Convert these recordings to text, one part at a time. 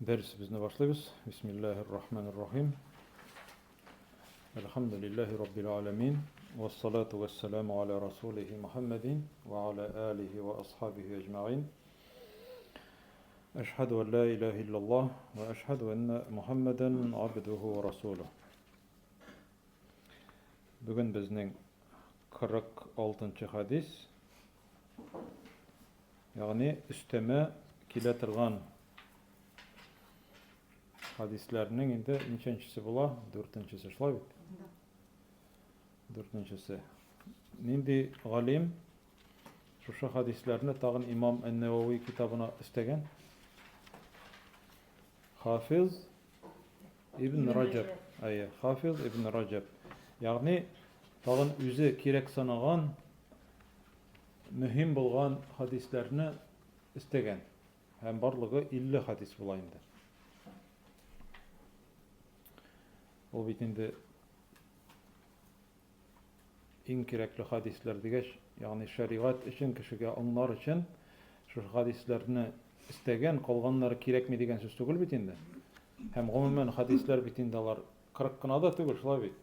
Дәресебезне башлыйбыз. Бисмиллаһир рахманир рахим. Әлхәмдүлиллаһи раббил аламин. Вассалату вассаламу аля расулихи Мухаммадин ва аля алихи ва асхабихи әҗмәгин. Әшһәду ан ла илаһа иллаллаһ ва әшһәду анна Мухаммадан абдуху ва расулуһ. Бүген безнең 46 хадис. Ягъни өстәмә килә торган хадисләрнең инде ничәнчесе була? Дүртенчесе, шулай бит? Дүртенчесе. Нинди галим шушы хадисләрне тагын имам Ән-Нәвәви китабына өстәгән? Хафиз Ибн Раҗаб. Әйе, Хафиз Ибн Раҗаб. Ягъни тагын үзе кирәк санаган мөһим булган хадисләрне өстәгән. Һәм барлыгы 50 хадис була инде. Ул бит инде иң кирәкле хадисләр дигәч, ягъни шәригать өчен, кешегә аңлар өчен шушы хадисләрне өстәгән, калганнары кирәкми дигән сүз түгел бит инде. Һәм гомумән хадисләр бит инде алар 40 кына да түгел, шулай бит?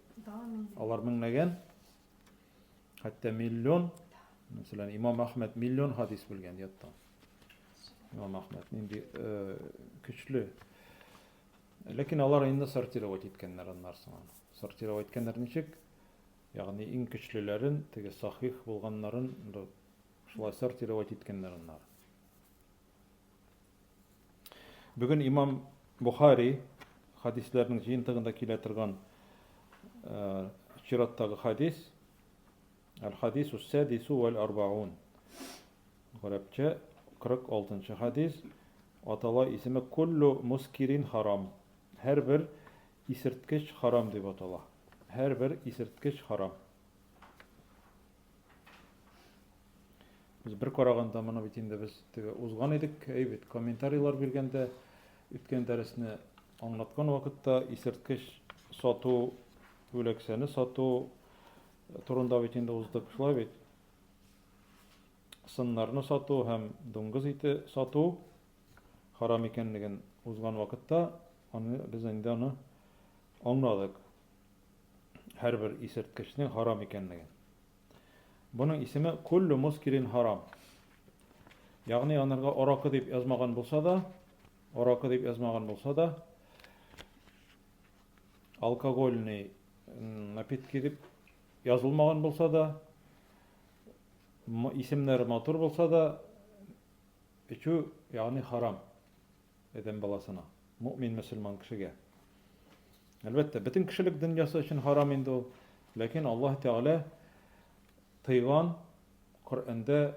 Алар меңләгән, хәтта миллион. Мәсәлән, Имам Әхмәд миллион хадис белгән яттан. Имам Әхмәд нинди э, көчле. Ләкин алар инде сортировать иткәннәр аннан соң аны. Сортировать иткәннәр ничек? Ягъни иң көчлеләрен, теге сахих булганнарын шулай сортировать иткәннәр аннары. Бүген имам Бухари хадисләрнең җыентыгында килә торган э, чираттагы хадис Әл-хадису садису вәл арбаун. Гарәпчә 46 хадис атала исеме куллу мускирин харам. Һәрбер исерткеч харам дип атала. Һәрбер исерткеч харам. Без бер караганда моны бит инде без теге узган идек, әй бит комментарийлар биргәндә үткән дәресне аңлаткан вакытта исерткеч сату, үләксәне сату турында бит инде уздык, шулай бит? Сыннарны сату һәм дуңгыз ите сату харам икәнлеген узган вакытта аны без инде аны аңладык. Һәрбер исерткечнең харам икәнлеген. Буның исеме куллю мускирин харам. Ягъни анарга аракы дип язмаган булса да, аракы дип язмаган булса да, алкогольный напитки дип язылмаган булса да, исемнәре матур булса да, эчү, ягъни харам адәм баласына, мөмин мөселман кешегә. Әлбәттә, бөтен кешелек дөньясы өчен харам инде ул. Ләкин Аллаһ Тәгалә тыйган Коръәндә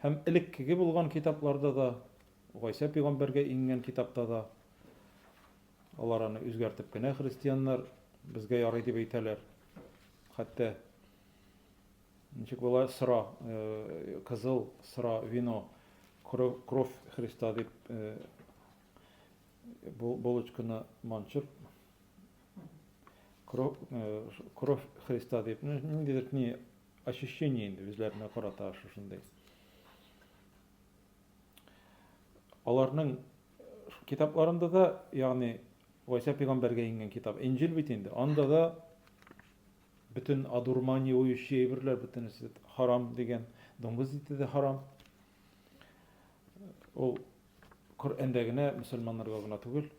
һәм элеккеге булган китапларда да, Гайсә пәйгамбәргә иңгән китапта да алар аны үзгәртеп кенә христианнар безгә ярый дип әйтәләр. Хәтта ничек була сыра, э, кызыл сыра, вино, кровь Христа дип э, булочканы манчып, э, кровь Христа дип, ну, ниндидер ни ощущение инде үзләренә карата шушындый. Аларның китапларында да, ягъни Гайсә пәйгамбәргә иңгән китап, Инҗил бит инде, анда да бөтен одурманивающие әйберләр бөтенесе харам дигән, дуңгыз ите дә харам. Ул Коръәндә генә мөселманнарга гына түгел.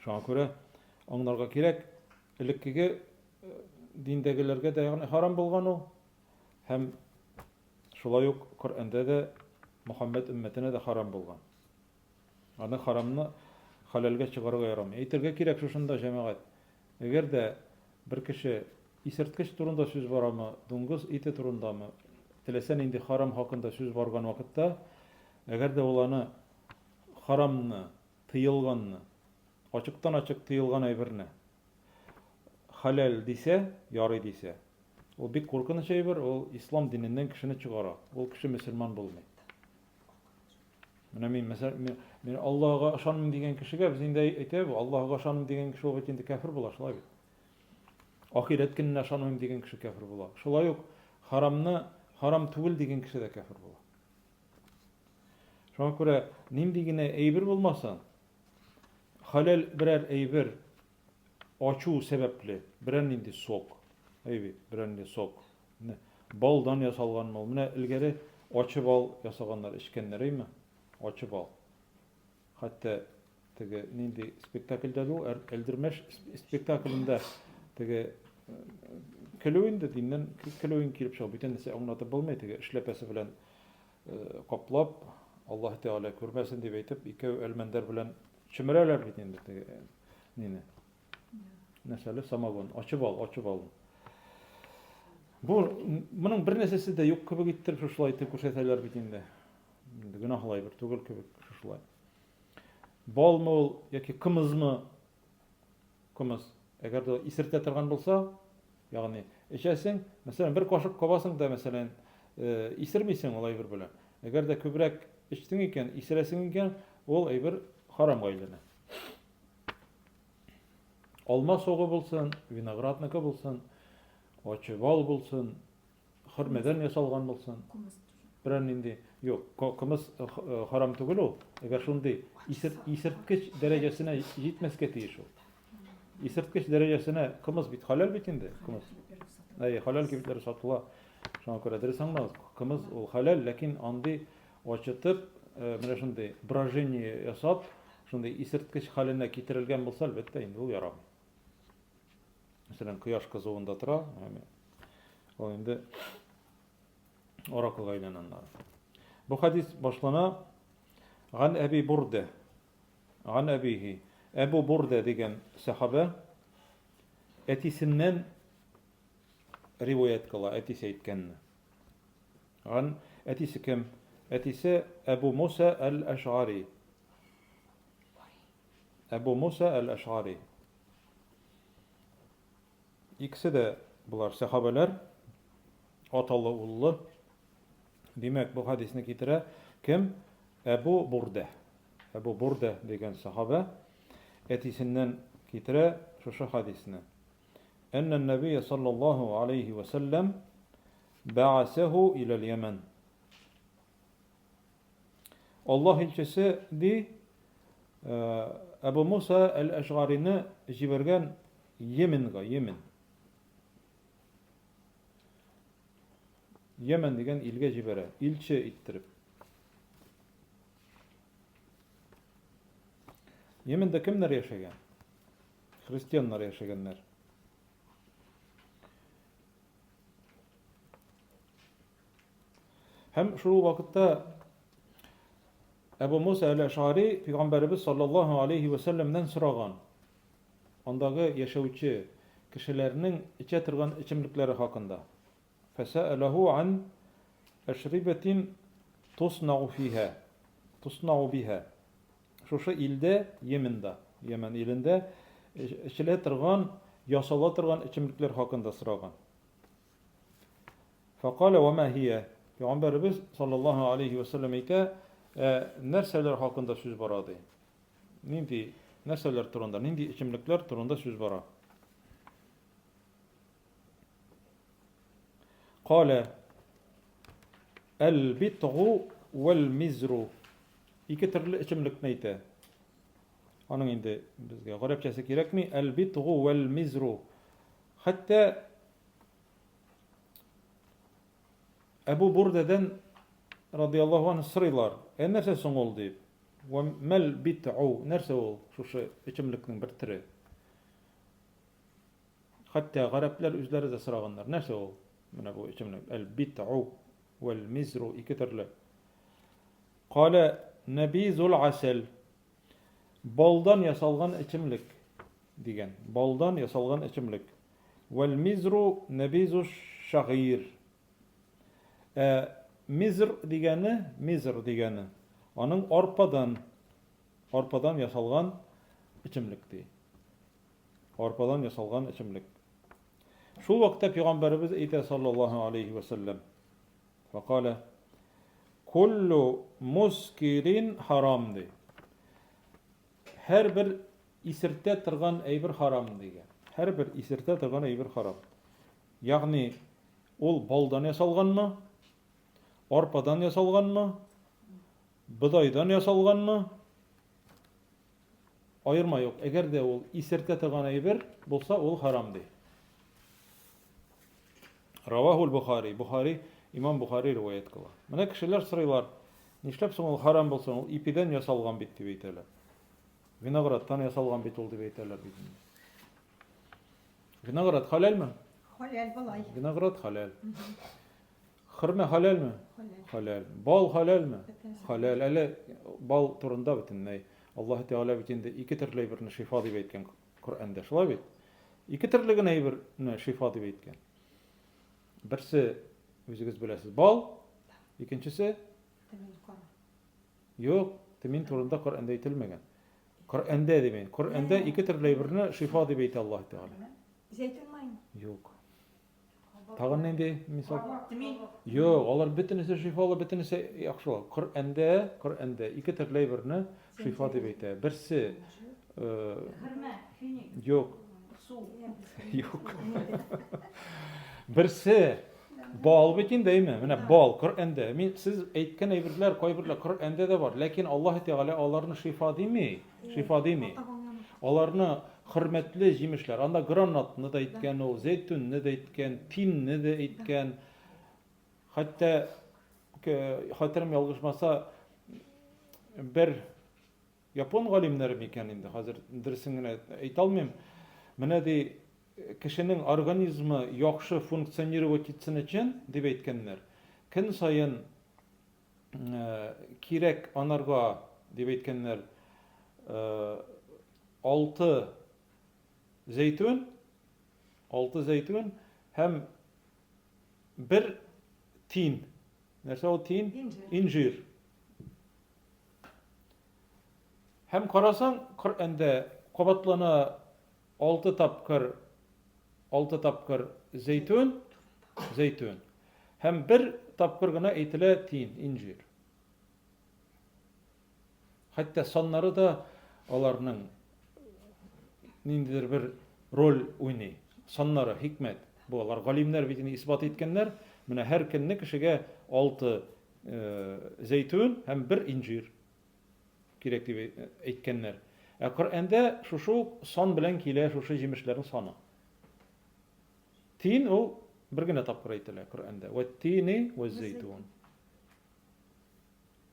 Шуңа күрә аңларга кирәк, элеккеге э, диндәгеләргә дә ягъни харам булган ул. Һәм шулай ук Коръәндә дә Мөхәммәд өммәтенә дә харам булган. Аны харамны хәләлгә чыгарырга ярамый. Әйтергә кирәк шушында, җәмәгать. Әгәр дә бер кеше исерткеч турында сүз барамы, дуңгыз ите турындамы, теләсә нинди харам хакында сүз барган вакытта, әгәр дә ул аны харамны, тыелганны, ачыктан-ачык тыелган әйберне хәләл дисә, ярый дисә, ул бик куркыныч әйбер, ул ислам диненнән кешене чыгара. Ул кеше мөселман булмый. Менә мин, мәсәлән, мин, мин Аллаһыга ышанмыйм дигән кешегә без инде әйтәбез, Аллаһыга ышанмыйм дигән кеше ул бит инде кәфер була, шулай бит. Ахирәт көненә ышанмыйм дигән кеше кәфер була. Шулай ук харамны харам түгел дигән кеше дә кәфер була. Шуңа күрә нинди генә әйбер булмасын, Хәләл берәр әйбер ачу сәбәпле, берәр нинди сок, әй бит, берәр нинди сок. Менә балдан ясалганмы ул? Менә элгәре ачы бал ясаганнар, эчкәннәр, әйме? Ачы бал. Хәтта теге нинди спектакльдә ул, Әлдермәш спектаклендә теге көлү инде, диннән көлү инде килеп чыга. Бүтән нәрсә аңлатып булмый, теге эшләпәсе белән каплап, Аллаһ Тәгалә күрмәсен дип әйтеп, икәү Әлмәндәр белән чөмерәләр бит инде теге нине. Нәрсәле самогон, ачы бал, ачы бал. Бу моның бер нәрсәсе дә юк кебек иттереп шушылай итеп күрсәтәләр бит инде. Инде гөнаһлы әйбер түгел кебек шушылай. Балмы ул яки кымызмы? Кымыз. Әгәр дә исертә торган булса, ягъни эчәсең, мәсәлән, бер кашык кабасың да, мәсәлән, э, исермисең ул әйбер белән. Әгәр дә күбрәк эчтең икән, исерәсең икән, ул әйбер харамга әйләнә. Алма согы булсын, виноградныкы булсын, ачы бал булсын, хөрмәдән ясалган булсын. Берәр нинди, юк, кымыз э, э, харам түгел ул. Әгәр шундый исерткеч дәрәҗәсенә җитмәскә тиеш ул. Исерткеч дәрәҗәсенә кымыз бит хәләл бит инде, кымыз. Әйе, хәләл кибетләре сатыла. Шуңа күрә дөрес аңлагыз, кымыз ул хәләл, ләкин андый ачытып, э, менә шундый брожение ясап, шундый исерткеч хәленә китерелгән булса, әлбәттә, инде ул ярамый. Мәсәлән, кояш кызуында тора, ул инде аракыга әйләнә аннары. Бу хадис башлана Ган Әби Бурдә. Ган әбихи. Әбу Бурдә дигән сәхабә әтисеннән риваять кыла, әтисе әйткәнне. Ган әтисе кем? Әтисе Әбу Муса әл-Әшгари. Әбу Муса әл-Әшгари. Икесе дә болар сәхабәләр, аталы уллы. Димәк, бу хадисне китерә кем? Әбу Бурдә. Әбу Бурдә дигән сәхабә әтисеннән китерә шушы хадисне. Әннә нәбия саллаллаһу алейхи ва сәлләм бәасәһу иләл Йәмән. Аллаһ илчесе ди, Әбу Муса әл-Әшгарины җибәргән Йеменга, Йемен. Йемен дигән илгә җибәрә, илче иттереп. Йемендә кемнәр яшәгән? Христианнар яшәгәннәр. Һәм шул вакытта Әбу Муса әл-Әшари пәйгамбәребез саллаллаһу алейхи ва сәлләмнән сораган. Андагы яшәүче кешеләрнең эчә торган эчемлекләре хакында. Фәсәәләһу ан әшрибәтин туснау фиһә. Туснау биһә. Шушы илдә, Йеменда, Йемен илендә эчелә торган, ясала торган эчемлекләр хакында сораган. Фәкалә вә мә һия. Пәйгамбәребез саллаллаһу алейһи вә сәлләм әйтә, ә нәрсәләр хакында сүз бара ди. Нинди нәрсәләр турында, нинди эчемлекләр турында сүз бара? Калә әл-битгу вәл-мизру. Ике төрле эчемлекне әйтә. Аның инде безгә гарәпчәсе кирәкми. Әл-битгу вәл-мизру. Хәтта Әбу Бурдәдән радияллаһу анһу сорыйлар, ә нәрсә соң ул дип. Вә мәл бит'у, нәрсә ул шушы эчемлекнең бер төре? Хәтта гарәпләр үзләре дә сораганнар, нәрсә ул? Менә бу эчемлек. Әл бит'у вәл мизру ике төрле. Калә нәбизул асәл. Балдан ясалган эчемлек дигән. Балдан ясалган эчемлек. Вәл мизру нәбизу шагыйр. Ә мизр дигәне, мизр дигәне, аның арпадан, арпадан ясалган эчемлек ди. Арпадан ясалган эчемлек. Шул вакытта пәйгамбәребез әйтә саллаллаһу алейхи ва сәлләм. Факалә Куллу мускирин харам ди. Һәрбер исертә торган әйбер харам дигән. Һәрбер исертә торган әйбер харам. Ягъни ул балдан ясалганмы, арпадан ясалганмы, бодайдан ясалганмы? аерма юк. Әгәр дә ул исертә торган әйбер булса, ул харам ди. Равахул Бухари. Бухари, имам Бухари риваять кыла. Менә кешеләр сорыйлар, нишләп соң ул харам булсын, ул ипидән ясалган бит дип әйтәләр. Виноградтан ясалган бит ул дип әйтәләр бит инде. Виноград хәләлме? Хәләл болай. Виноград хәләл. Хөрмә хәләлме? Хәләл. Хәләл. Бал хәләлме? Хәләл. Әле бал турында бөтенләй. Аллаһ Тәгалә бит инде ике төрле әйберне шифа дип әйткән Коръәндә. Шулай бит? Ике төрле генә әйберне шифа дип әйткән. Берсе, үзегез беләсез, бал, икенчесе Тмин кара. Юк, тмин турында Коръәндә әйтелмәгән. Коръәндә димин. Коръәндә ике төрле әйберне шифа дип әйтә Аллаһ Тәгалә. Зәйтүн маемы? Юк. Тагын нинди мисал? Юк, алар бөтенесе шифалы, бөтенесе яхшы. Коръәндә, Коръәндә ике төрле әйберне шифа дип әйтә. Берсе Хөрмә, финик. Юк. Су. Юк. Берсе бал бит инде, әйме? Менә бал Коръәндә. Мин сез әйткән әйберләр кайберләр Коръәндә дә бар, ләкин Аллаһ Тәгалә аларны шифа дими. Шифа дими. Аларны хөрмәтле җимешләр. Анда гранатны да әйткән ул, зәйтүнне дә әйткән, тинне дә әйткән. Хәтта хәтерем ялгышмаса, бер япон галимнәре микән инде, хәзер дөресен генә әйтә алмыйм. Менә ди, кешенең организмы яхшы функционировать итсен өчен, дип әйткәннәр, көн саен кирәк анарга, дип әйткәннәр, алты зәйтүн, алты зәйтүн һәм бер тин. Нәрсә ул тин? Инжир. Һәм карасаң, Коръәндә кабатлана алты тапкыр, алты тапкыр зәйтүн, зәйтүн. Һәм бер тапкыр гына әйтелә тин, инжир. Хәтта саннары да аларның ниндидер бер роль уйный. Саннары, хикмәт. Бу алар галимнәр бит инде исбат иткәннәр. Менә һәр көнне кешегә алты зәйтүн һәм бер инжир кирәк дип әйткәннәр. Ә Коръәндә шушы ук сан белән килә шушы җимешләрнең саны. Тин ул бер генә тапкыр әйтелә Коръәндә. Вәт-тини вәз-зәйтүн.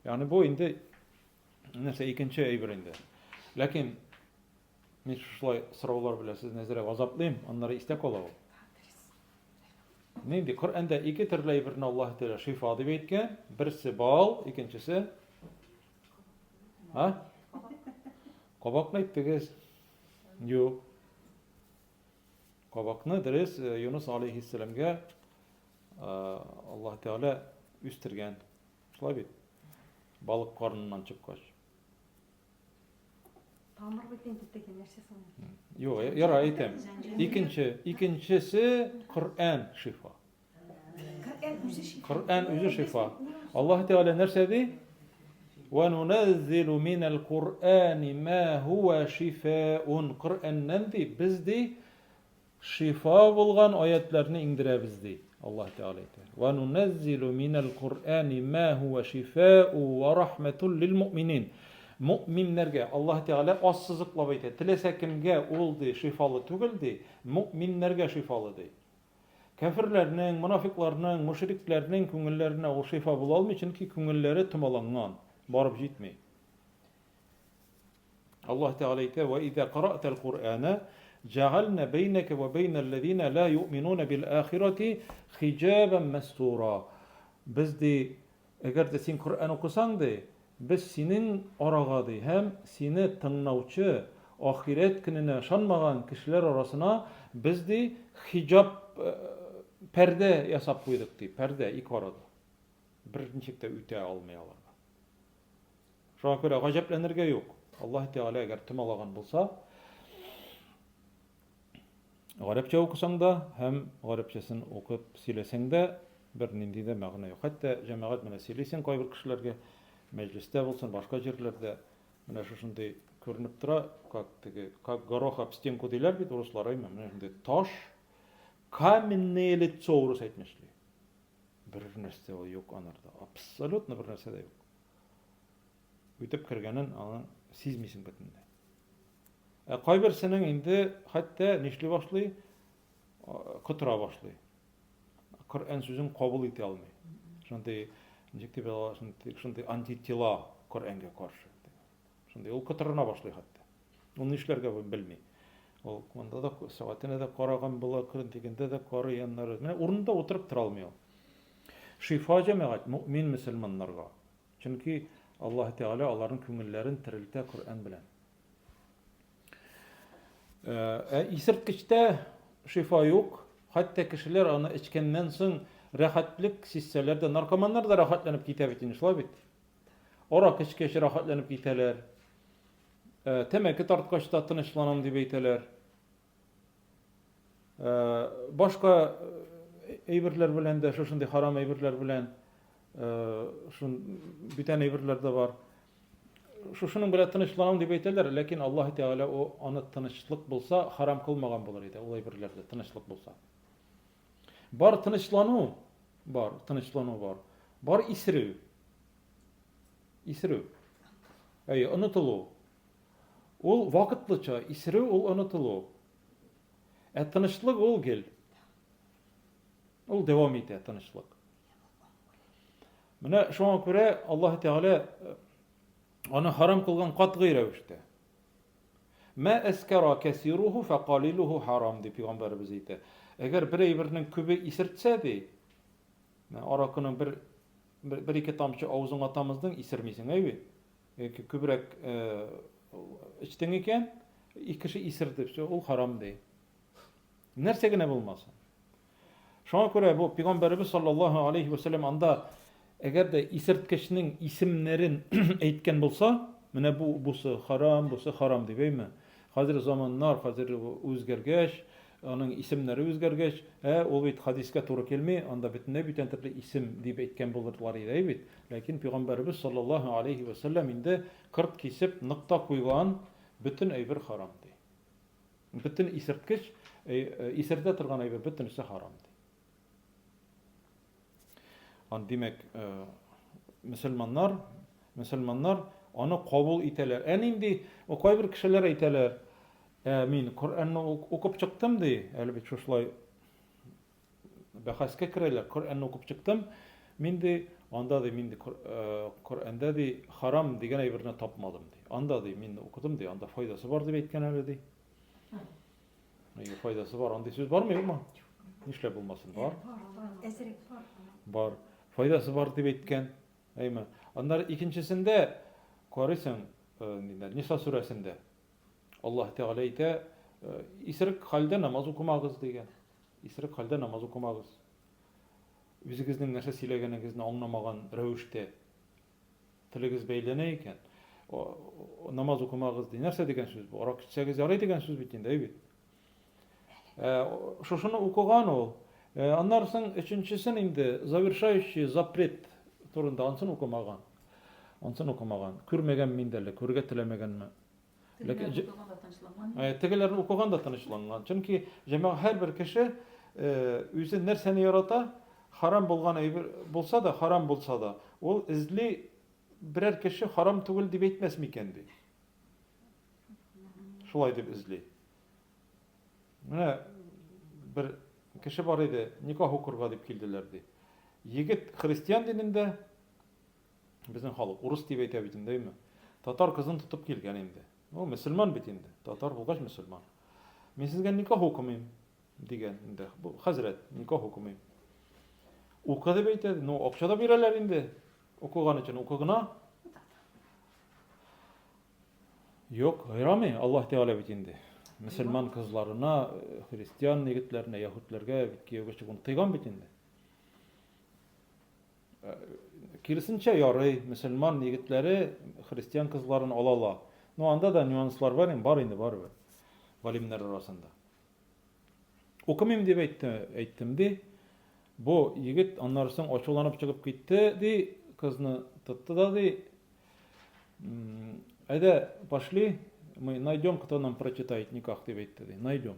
Ягъни бу инде нәрсә икенче әйбер инде. Ләкин мин шушылай сораулар белән сезне әзрәк азаплыйм, аннары истә кала ул. Нинди Коръәндә ике төрле әйберне Аллаһ Тәгалә шифа дип әйткән, берсе бал, икенчесе А? Кабакны әйттегез. Юк. Кабакны дөрес э, Юнус алейхиссәламгә э, Аллаһ Тәгалә үстергән. Шулай бит? Балык карыныннан чыккач. Тамыр бит инде теге нәрсә соң? Юк, ярай әйтәм. Икенче, икенчесе Коръән шифа. Коръән үзе шифа. Коръән үзе шифа. Аллаһ Тәгалә нәрсә ди? Ва нуназзилу минал Куръани ма һуа шифаун. Коръәннән ди, без ди шифа булган аятларны иңдерәбез ди. Аллаһ Тәгалә әйтә. Ва нуназзилу минал Куръани ма һуа шифау ва рахматул лил муъминин. Муъминнәргә Аллаһ Тәгалә ассызыклап әйтә. Теләсә кемгә ул ди шифалы түгел ди, муъминнәргә шифалы ди. Кәферләрнең, монафикъларның, мөшрикләрнең күңелләренә ул шифа була алмый, чөнки күңелләре томаланган, барып җитми. Аллаһ Тәгалә әйтә: "Ва иза кара'тал Куръана җәгальна бәйнәкә ва бәйнәлләзина ла юъминуна бил ахирати хиҗабан мәстура." Без ди, Әгәр дә син Коръән укысаң, ди, без синең арага, ди, һәм сине тыңлаучы, ахирәт көненә ышанмаган кешеләр арасына без, ди, хиҗаб, пәрдә ясап куйдык, ди, пәрдә ике арада. Берничек тә үтә алмый аларга. Шуңа күрә гаҗәпләнергә юк. Аллаһ Тәгалә әгәр томалаган булса, Гарәпчә укысаң да һәм гарәпчәсен укып сөйләсәң дә бернинди дә мәгънә юк. Хәтта җәмәгать менә сөйлисең кайбер кешеләргә, мәҗлестә булсын, башка җирләрдә, менә шушындый күренеп тора, как теге, как горох об стенку диләр бит урыслар, әйме, менә шундый таш, каменное лицо урыс әйтмешли. Бер нәрсә ул юк анарда, абсолютно бер нәрсә дә юк. Үтеп кергәнен аны сизмисең бөтенләй. Ә кайберсенең инде хәтта нишли башлый? Котыра башлый. Коръән сүзен кабул итә алмый. Шундый, ничек дип ала, шундый, шундый антитела Коръәнгә каршы. Шундый ул котырына башлый хәтта. Ул нишләргә белми. Ул монда да сәгатенә дә караган була, дигәндә дә карый аннары. Менә урынында утырып тора алмый ул. Шифа җәмәгать мөмин мөселманнарга. Чөнки Аллаһ Тәгалә аларның күңелләрен терелтә Коръән белән. Ә исерткечтә шифа юк. Хәтта кешеләр аны эчкәннән соң рәхәтлек сизсәләр дә, наркоманнар да рәхәтләнеп китә бит инде, шулай бит? Аракы эчкәч рәхәтләнеп китәләр. Тәмәке тарткач та тынычланам дип әйтәләр. Башка әйберләр белән дә, шушындый харам әйберләр белән, шун бүтән әйберләр дә бар. Шушының белән тынычланам дип әйтәләр, ләкин Аллаһ Тәгалә о аны тынычлык булса харам кылмаган булыр иде, ул әйберләрдә тынычлык булса. Бар тынычлану бар, тынычлану бар. Бар исерү. Исерү. Әйе, онытылу. Ул вакытлыча, исерү ул онытылу. Ә тынычлык ул гел. Ул дәвам итә тынычлык. Менә шуңа күрә Аллаһ Тәгалә э, аны харам кылган катгый рәвештә. Мә әскәра кәсируху фәкалилуху харам дип пәйгамбәребез әйтә. Әгәр бер әйбернең күбе исертсә ди, аракының бер бер ике тамчы авызыңа тамыздың, исермисең, әй бит. Яки күбрәк эчтең икән, кеше исерде, все, ул харам ди. Нәрсә генә булмасын. Шуңа күрә бу пәйгамбәребез саллаллаһу алейхи ва сәлләм анда әгәр дә исерткечнең исемнәрен әйткән булса, менә бу бусы харам, бусы харам дип әйме? Хәзер заманнар хәзер үзгәргәч, аның исемнәре үзгәргәч, ә ул бит хадискә туры килми, анда бөтенләй бүтән төрле исем дип әйткән булырлар иде, әй бит. Ләкин пәйгамбәребез саллаллаһу алейхи ва сәлләм инде кырт кисеп нокта куйган, бөтен әйбер харам ди. Бөтен исерткеч, исертә торган әйбер бөтенесе харам ди. Ан димәк, мөселманнар, мөселманнар аны кабул итәләр. Ә нинди, кайбер кешеләр әйтәләр, ә мин Коръәнне укып чыктым ди, әле бит шушылай бәхәскә керәләр. Коръәнне укып чыктым, мин ди, анда ди, мин ди, Коръәндә ди, харам дигән әйберне тапмадым ди. Анда ди, мин укыдым ди, анда файдасы бар дип әйткән әле ди. Нигә файдасы бар? Андый сүз бармы, юкмы? Нишләп булмасын? Бар. Әзерәк бар. Бар. Файдасы бар дип әйткән. Әйме. Аннары икенчесендә карыйсың, э, Ниса сүрәсендә. Аллаһ Тәгалә әйтә, э, исерек хәлдә намаз укымагыз дигән. Исерек хәлдә намаз укымагыз. Үзегезнең нәрсә сөйләгәнегезне аңламаган рәвештә Телегез бәйләнә икән, намаз укымагыз ди. Нәрсә дигән сүз бу? Арак эчсәгез ярый дигән сүз бит инде, әй бит. Э, шушыны укыган ул. Э, аннары соң өченчесен инде завершающий запрет турында ансын укымаган. Ансын укымаган. Күрмәгән мин дә әле, күрергә теләмәгәнме. Ләкин укыган да тынычланган. Э, тегеләрне укыган да тынычланган. Чөнки җәмәгать һәрбер кеше э, үзе нәрсәне ярата, харам булган әйбер булса да, харам булса да, ул эзли берәр кеше харам түгел дип әйтмәс микән ди. Шулай дип эзли. Менә бер кеше бар иде, никах укырга дип килделәр ди. Егет христиан динендә, Безнең халык урыс дип әйтә бит инде, әйме? Татар кызын тотып килгән инде. Ул мөселман бит инде. Татар булгач мөселман. Мин сезгә никах укымыйм, дигән инде. Бу хәзрәт, никах укымыйм. Укы дип әйтә. Ну, акча да бирәләр инде. Укыган өчен укы гына. Юк, ярамый, Аллаһ Тәгалә бит инде. Мөселман кызларына, христиан егетләренә, яһүдләргә бит кияүгә чыгуны тыйган бит инде. Киресенчә ярый, мөселман егетләре христиан кызларын ала ала. Ну, анда да нюанслар бар инде, бар инде барыбер. Галимнәр арасында. Укымыйм дип әйтте, әйттем ди. Бу егет аннары соң ачуланып чыгып китте ди, кызны тотты да ди. Әйдә, пошли, мы найдем, кто нам прочитает никах дип әйтте ди. Найдем.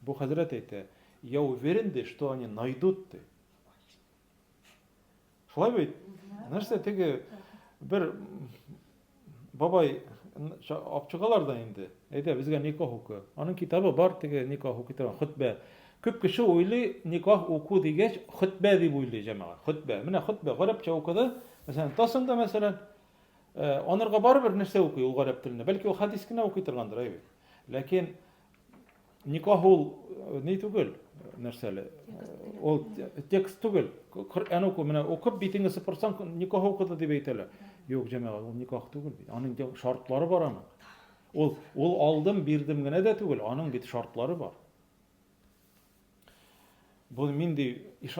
Бу хәзрәт әйтә, я уверен ди, что они найдут ди. Шулай бит? Нәрсә теге бер бабай Алып чыгалар да инде. Әйдә, безгә никах укы. Аның китабы бар, теге никах укый торган хөтбә. Күп кеше уйлый, никах уку дигәч, хөтбә дип уйлый җәмәгать. Хөтбә. Менә хөтбә гарәпчә укыды. Мәсәлән, тасың да мәсәлән, э, анарга барыбер нәрсә укый ул гарәп телендә. Бәлки ул хадис кенә укый торгандыр, әйе. Ләкин Никах ул э, ни түгел, нәрсәле. Ул текст түгел. Коръән уку, менә укып битеңне сыпырсаң, никах укыды дип әйтәләр. Юк, җәмәгать, ул никах түгел бит. Аның шартлары бар аның. Ул ул алдым, бирдем генә дә түгел, аның бит шартлары бар. Бу мин ди,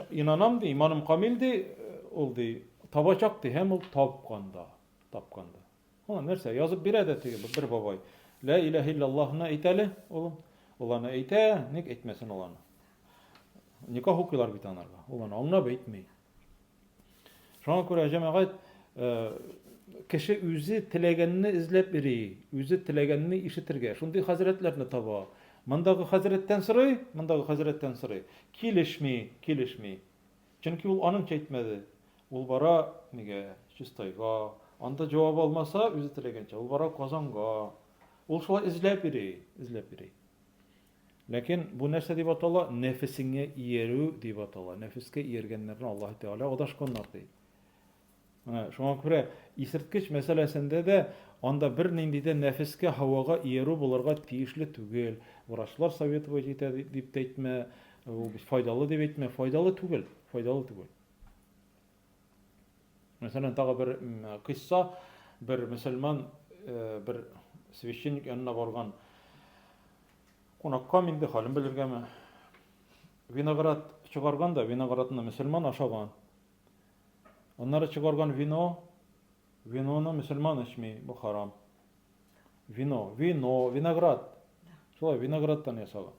инанам ди, иманым камил ди, ул ди, табачак ди, һәм ул тапкан да, тапкан да. Аңа нәрсә, язып бирә дә теге бер бабай. Лә иләһә иллаллаһны әйт әле, улым. Ул аны әйтә, ник әйтмәсен ул аны? Никах укыйлар бит анарга. Ул аны аңлап әйтми. Шуңа күрә җәмәгать э, кеше үзе теләгәнне эзләп йөри, үзе теләгәнне ишетергә. Шундый хәзрәтләрне таба. Мондагы хәзрәттән сорый, мондагы хәзрәттән сорый. Килешми, килешми. Чөнки ул аныңча әйтмәде. Ул бара нигә? Чистайга. Анда җавап алмаса, үзе теләгәнчә, ул бара Казанга. Ул шулай эзләп йөри, эзләп йөри. Ләкин бу нәрсә дип атала? Нәфесеңә иярү дип атала. Нәфескә ияргәннәрне Аллаһ Тәгалә адашканнар ди. Менә шуңа күрә исерткеч мәсьәләсендә дә анда бернинди дә нәфескә, һавага иярү булырга тиешле түгел. Врачлар советовать итә дип тә әйтмә, ул бит файдалы дип әйтмә, файдалы түгел, файдалы түгел. Мәсәлән, тагы бер кыйсса, бер мөселман э, бер священник янына барган. Кунакка инде хәлен белергәме? Виноград чыгарган да, виноградны мөселман ашаган. Аннары чыгарган вино, виноны мөселман эчми, бу харам. Вино, вино, виноград. Шулай, виноградтан ясалган.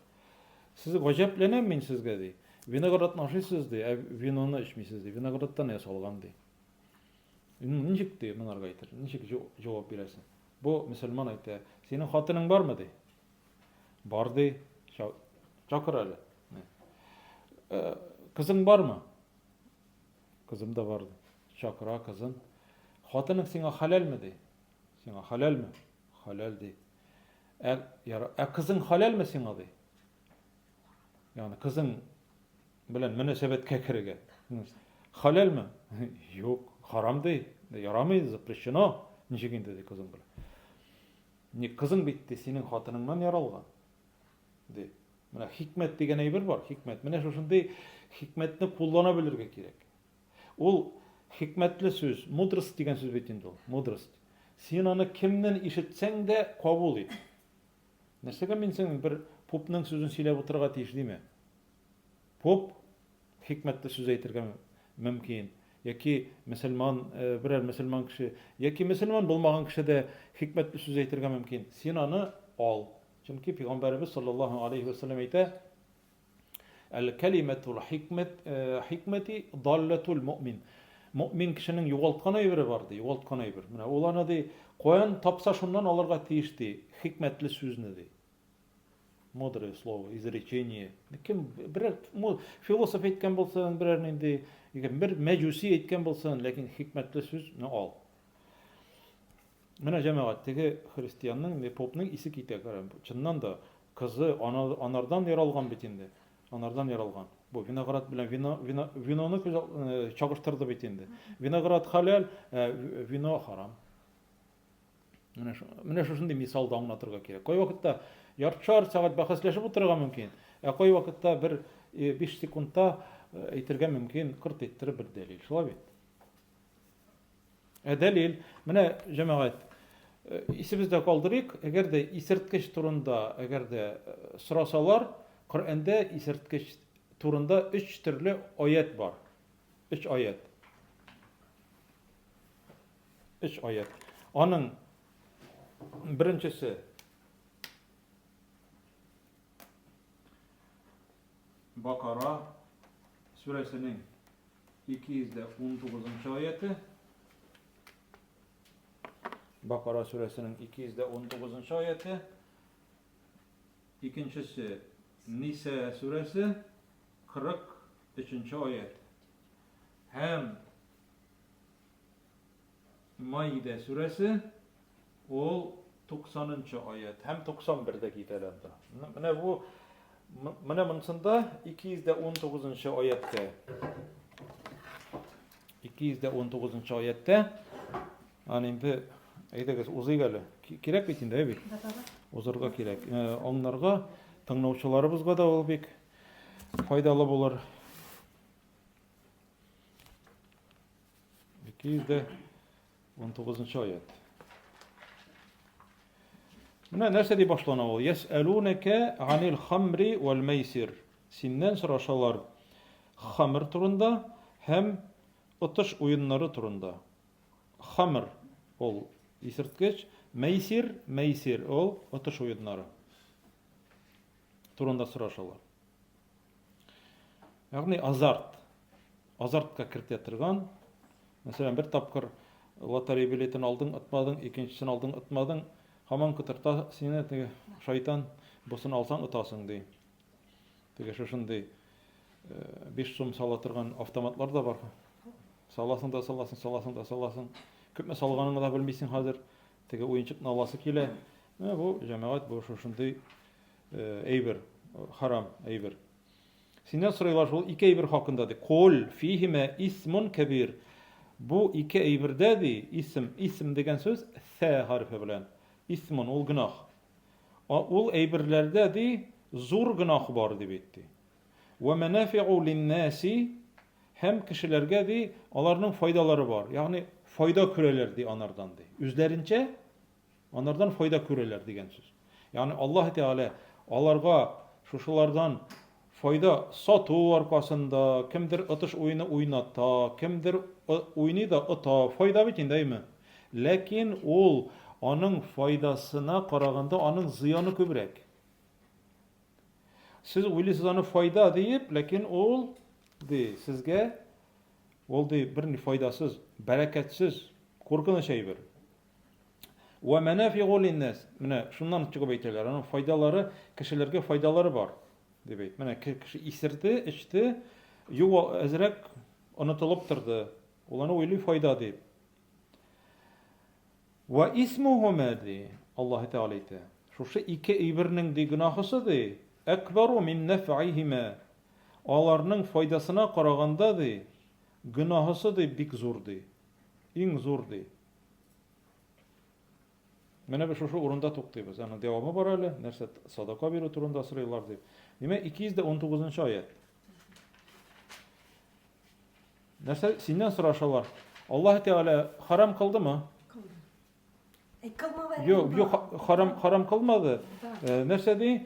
Сез гаҗәпләнәм мин сезгә, ди. Виноградны ашыйсыз, ди, ә виноны эчмисез, ди. Виноградтан ясалган, ди. Ничек ди, монарга әйтер, ничек җавап бирәсең? Бу мөселман әйтә, синең хатының бармы, ди. Бар, ди. Чакыр әле. Э, кызың бармы? Кызым да бар, ди. Чакыра кызын. Хатының сиңа хәләлме, ди. Сиңа хәләлме? Хәләл, ди. Ә, яра, ә кызың хәләлме сиңа, ди. Ягъни кызың белән мөнәсәбәткә керергә. Хәләлме? Юк, харам ди. Ярамый, запрещено. Ничек инде ди кызың белән. Ни кызың бит ди, синең хатыныңнан яралган. Ди. Менә хикмәт дигән әйбер бар, хикмәт. Менә шушындый хикмәтне куллана белергә кирәк. Ул хикмәтле сүз, мудрость дигән сүз бит инде ул, мудрость. Син аны кемнән ишетсәң дә кабул ит. Нәрсәгә мин синең бер попның сүзен сөйләп утырырга тиеш димә. Поп хикмәтле сүз әйтергә мөмкин. Яки мөселман, э, берәр мөселман кеше, яки мөселман булмаган кеше дә хикмәтле сүз әйтергә мөмкин. Син аны ал. Чөнки пәйгамбәребез саллаллаһу алейхи ва сәлләм әйтә, Әл-кәлимәтул хикмәт э, хикмәти даллатул муъмин. Муъмин кешенең югалткан әйбере бар ди, югалткан әйбер. Менә ул аны ди, каян тапса шуннан алырга тиеш ди, хикмәтле сүзне ди. Мудрое слово, изречение. Кем берәр философ әйткән булсын, берәр нинди, бер мәҗүси әйткән булсын, ләкин хикмәтле сүзне ал. Менә җәмәгать, теге христианның, не попның исе китә, чыннан да, кызы ана, анардан яралган бит инде. Анардан яралган. Бу виноград белән вино, вино, виноны э, чагыштырды бит инде. Виноград хәләл, ә вино харам. Менә менә шушындый мисалда аңлатырга кирәк. Кайвакытта яртышар сәгать бәхәсләшеп утырырга мөмкин, ә кайвакытта бер 5 э, секундта э, әйтергә мөмкин, кырт иттереп бер дәлил. Шулай бит? Ә дәлил, менә җәмәгать, э, исебездә калдырыйк, әгәр дә исерткеч турында, әгәр дә э, сорасалар, Коръәндә исерткеч турында өч төрле аят бар. Өч аят. Өч аят. Аның беренчесе Бакара сүрәсенең 219 нчы аяте. Бакара сүрәсенең 219 нчы аяте. Икенчесе Ниса сүрәсе 43 нче аят. Һәм Маида сүрәсе ул 90 нчы аять һәм 91 дә китә әле анда. Менә бу менә монысында 219 нчы аятьтә 219 нчы аятьтә аны инде әйдәгез узыйк әле. Кирәк бит инде, әй бит. Узырга кирәк. Э, аңнарга, тыңлаучыларыбызга да ул бик файдалы булыр. 219 нчы аять. Менә нәрсә дип башлана ул? Ясәлүнәкә анил хамри вәл мәйсир. Синнән сорашалар хамр турында һәм отыш уеннары турында. Хамр ул исерткеч, мәйсир, мәйсир ул отыш уеннары турында сорашалар. Ягъни азарт. Азартка кертә торган, мәсәлән, бер тапкыр лотерея билетын алдың, отмадың, икенчесен алдың, отмадың, һаман котырта сине теге шайтан, бусын алсаң отасың ди. Теге шушындый 5 э, сум сала торган автоматлар да бар. Саласың да саласың, саласың да саласың. Күпме салганыңны да белмисең хәзер. Теге уенчыкны аласы килә. Менә бу җәмәгать бу шушындый э, әйбер, харам әйбер. Синнән сорыйлар шул ике әйбер хакында, ди. Кул фихимә исмун кәбир. Бу ике әйбердә, ди, исм, исм дигән сүз сә хәрефе белән. Исмун ул гөнаһ. Ул әйберләрдә, ди, зур гөнаһ бар, дип әйтте. Вә мәнафиу линнаси һәм кешеләргә, ди, аларның файдалары бар. Ягъни файда күрәләр, ди, анардан, ди. Үзләренчә Анардан файда күрәләр дигән сүз. Ягъни Аллаһ Тәгалә аларга шушылардан файда сату аркасында, кемдер отыш уены уйната, кемдер уйный да ота, файда бит инде, әйме? Ләкин ул аның файдасына караганда аның зыяны күбрәк. Сез уйлыйсыз аны файда диеп, ләкин ул ди сезгә ул ди берни файдасыз, бәрәкәтсез, куркыныч әйбер. Вә мәнафигу линнас. Менә шуннан чыгып әйтәләр. Аның файдалары, кешеләргә файдалары бар дип әйт. Менә кеше исерде, эчте, юк әзрәк онытылып торды. Ул аны уйлый файда дип. Вә исмухума ди, Аллаһ Тәгалә әйтә. Шушы ике әйбернең ди гөнаһысы ди, әкбару мин нәфгыһима. Аларның файдасына караганда ди, гөнаһысы ди бик зур ди. Иң зур ди. Менә без шушы урында туктыйбыз. Аның дәвамы бар әле. Нәрсә садака бирү турында сорыйлар дип. Димәк, 219 аять. Нәрсә синнән сорашалар? Аллаһ Тәгалә харам кылдымы? Кылды. Әй, кылмады. Юк, юк, харам харам кылмады. Э, нәрсә ди?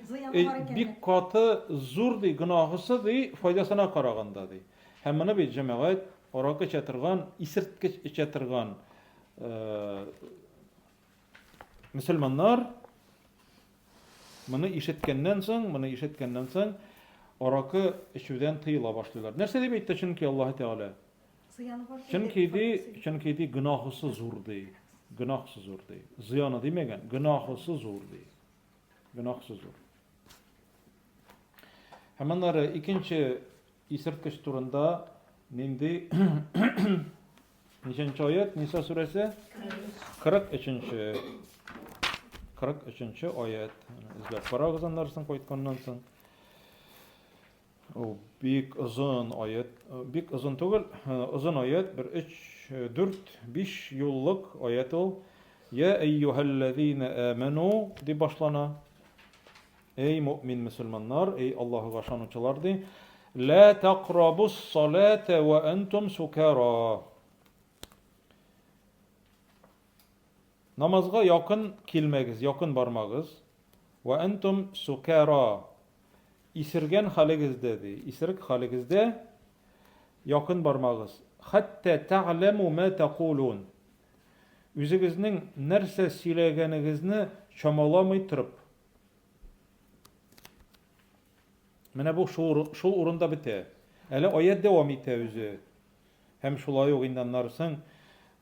Бик каты зур ди гөнаһысы ди, файдасына караганда ди. Һәм моны бит җәмәгать аракы эчә торган, исерткеч эчә торган э, мөселманнар моны ишеткәннән соң, моны ишеткәннән соң аракы эчүдән тыела башлыйлар. Нәрсә дип әйтте чөнки Аллаһ Тәгалә? Чөнки ди, чөнки ди гөнаһысы зур ди. Гөнаһысы зур ди. Зыяны димәгән, гөнаһысы зур ди. Гөнаһысы зур. Һәм аннары икенче исерткеч турында нинди ничәнче аят? Ниса сүрәсе? 43-нче. 43-нче аят. Эзләп карагыз аннары соң кайтканнан соң. Ул бик озын аят, бик озын түгел, озын аят, бер 3, 4, 5 юллык аят ул. Я әйюһәлләзина аману дип башлана. Эй мөэмин мөселманнар, эй Аллаһыга ышанучылар ди, Лә тәкърабус салата ва әнтум сукара. Намазга якын килмәгез, якын бармагыз. Ва әнтум сукара. Исергән хәлегездә ди, исерек хәлегездә якын бармагыз. Хәтта тәгъләму ма тәкулун. Үзегезнең нәрсә сөйләгәнегезне чамаламый торып. Менә бу шул, шул урында бетә. Әле аять дәвам итә үзе. Һәм шулай ук инде аннары соң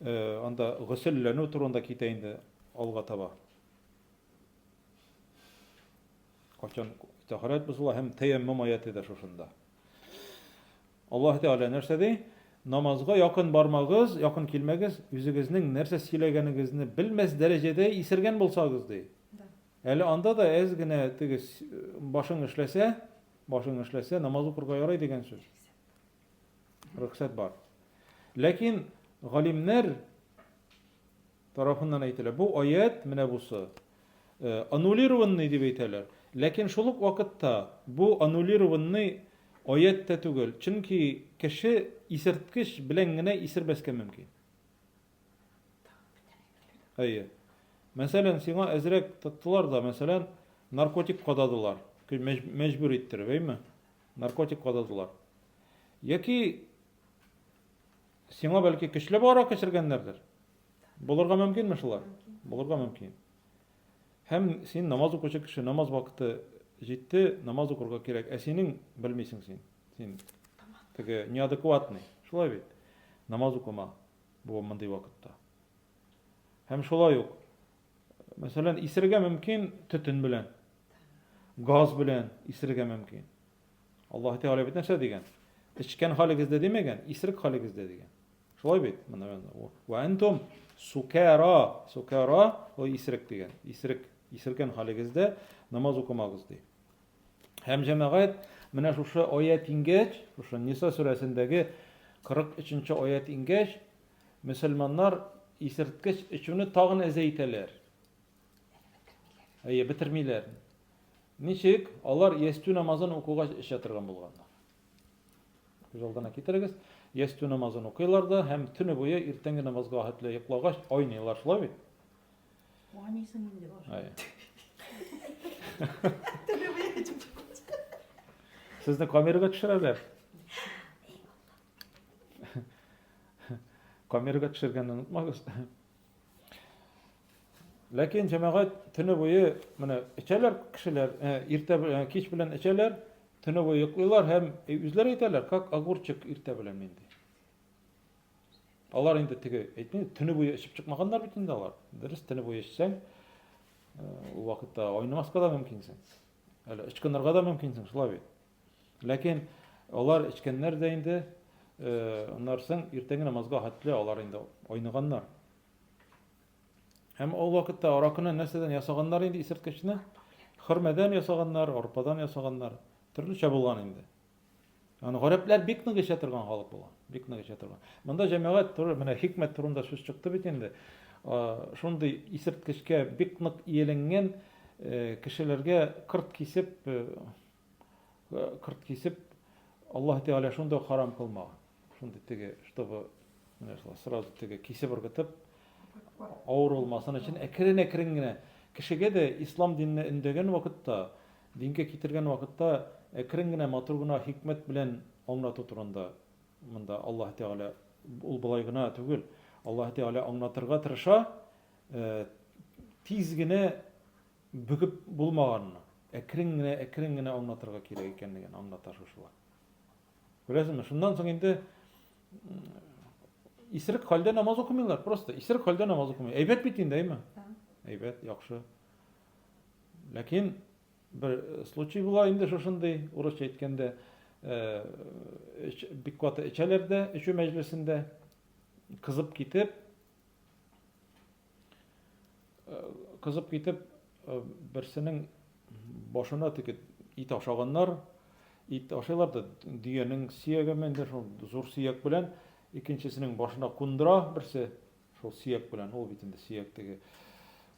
э, анда госелләнү турында китә инде алга таба. Качан тәһарәт бозыла һәм тәяммум аяте дә шушында. Аллаһ Тәгалә нәрсә ди? намазга якын бармагыз, якын килмәгез, үзегезнең нәрсә сөйләгәнегезне белмәс дәрәҗәдә исергән булсагыз, ди. Әле анда да әз генә теге башың эшләсә, башың эшләсә, намаз укырга ярый дигән сүз. Рөхсәт бар. Ләкин галимнәр тарафыннан әйтелә. Бу аять, менә бусы, э, аннулированный дип әйтәләр. Ләкин шул ук вакытта бу аннулированный аять тә түгел. Чөнки кеше исерткеч белән генә исермәскә мөмкин. Әйе. Мәсәлән, сиңа әзрәк тоттылар да, мәсәлән, наркотик кададылар. Мәҗбүр иттереп, әйме? Наркотик кададылар. Яки Сиңа бәлки көчле аракы эчергәннәрдер. Булырга мөмкинме шулай? Булырга мөмкин. Һәм син намаз укучы кеше, намаз вакыты җитте, намаз укырга кирәк. Ә синең белмисең син. Син теге неадекватный. Шулай бит. Намаз укыма бу мондый вакытта. Һәм шулай ук, мәсәлән, исерергә мөмкин төтен белән, газ белән исерергә мөмкин. Аллаһ Тәгалә бит нәрсә дигән? Эчкән хәлегездә димәгән, исерек хәлегездә дигән. Шулай бит? Менә ва антум сукара, сукара ул исерек дигән. Исерек, исергән хәлегездә намаз укымагыз ди. Һәм җәмәгать менә шушы аят иңгәч, шушы Ниса сүрәсендәге 43 аят иңгәч, мөселманнар исерткеч эчүне тагын әзәйтәләр. Әйе, бетермиләр. Ничек? Алар ястү намазын укугач эчә торган булганнар. Күз алдына китерегез. Ястү намазын укыйлар да һәм төне буе иртәнге намазга хәтле йоклагач айныйлар, шулай бит? Айныйсың инде баш. Төне буе эчеп Сезне камерага төшерәләр. Камерага төшергәнне онытмагыз. Ләкин җәмәгать төне буе менә эчәләр кешеләр, э, иртә э, кич белән эчәләр, төне буе йоклыйлар һәм э, үзләре әйтәләр, как огурчик иртә белән мин ди. Алар инде теге әйтмим, төне буе эчеп чыкмаганнар бит инде алар. Дөрес, төне буе эчсәң, ул вакытта айнымаска да мөмкинсең. Әле ычкынырга да мөмкинсең, шулай бит. Ләкин алар эчкәннәр дә инде, аннан соң иртәнге намазга хәтле алар инде айныганнар. Һәм ул вакытта аракыны нәрсәдән ясаганнар инде исерткечне? Хөрмәдән ясаганнар, арпадан ясаганнар. Төрлечә булган инде. Аны гарәпләр бик нык эчә торган халык булган. Бик нык эчә торган. Монда җәмәгать туры менә хикмәт турында сүз чыкты бит инде. Шундый исерткечкә бик нык ияләнгән э, кешеләргә кырт кисеп э, кырт кисеп Аллаһ Тәгалә шундый харам кылмаган. Шундый теге, чтобы менә шулай сразу теге кисеп ыргытып авыр булмасын өчен әкрен-әкрен генә кешегә дә ислам диненә өндәгән вакытта, дингә китергән вакытта әкрен генә матур гына хикмәт белән аңлату турында монда Аллаһ Тәгалә ул болай гына түгел. Аллаһ Тәгалә аңлатырга тырыша, э, тиз генә бөгеп булмаганны, әкрен генә, әкрен генә аңлатырга кирәк икәнлеген аңлата шушылай. Күрәсеңме? Шуннан соң инде исерек хәлдә намаз укымыйлар, просто исерек хәлдә намаз укымый. Әйбәт бит инде, әйме? Әйбәт, яхшы. Ләкин бер э, случай була инде шушындый, урысча әйткәндә, э, бик каты эчәләр дә, эчү мәҗлесендә кызып китеп, Кызып китеп, берсенең башына теге ит ашаганнар. Ит ашыйлар да, дөянең сөягеме инде шул зур сөяк белән, икенчесенең башына кундыра берсе шул сөяк белән. Ул бит инде сөяк теге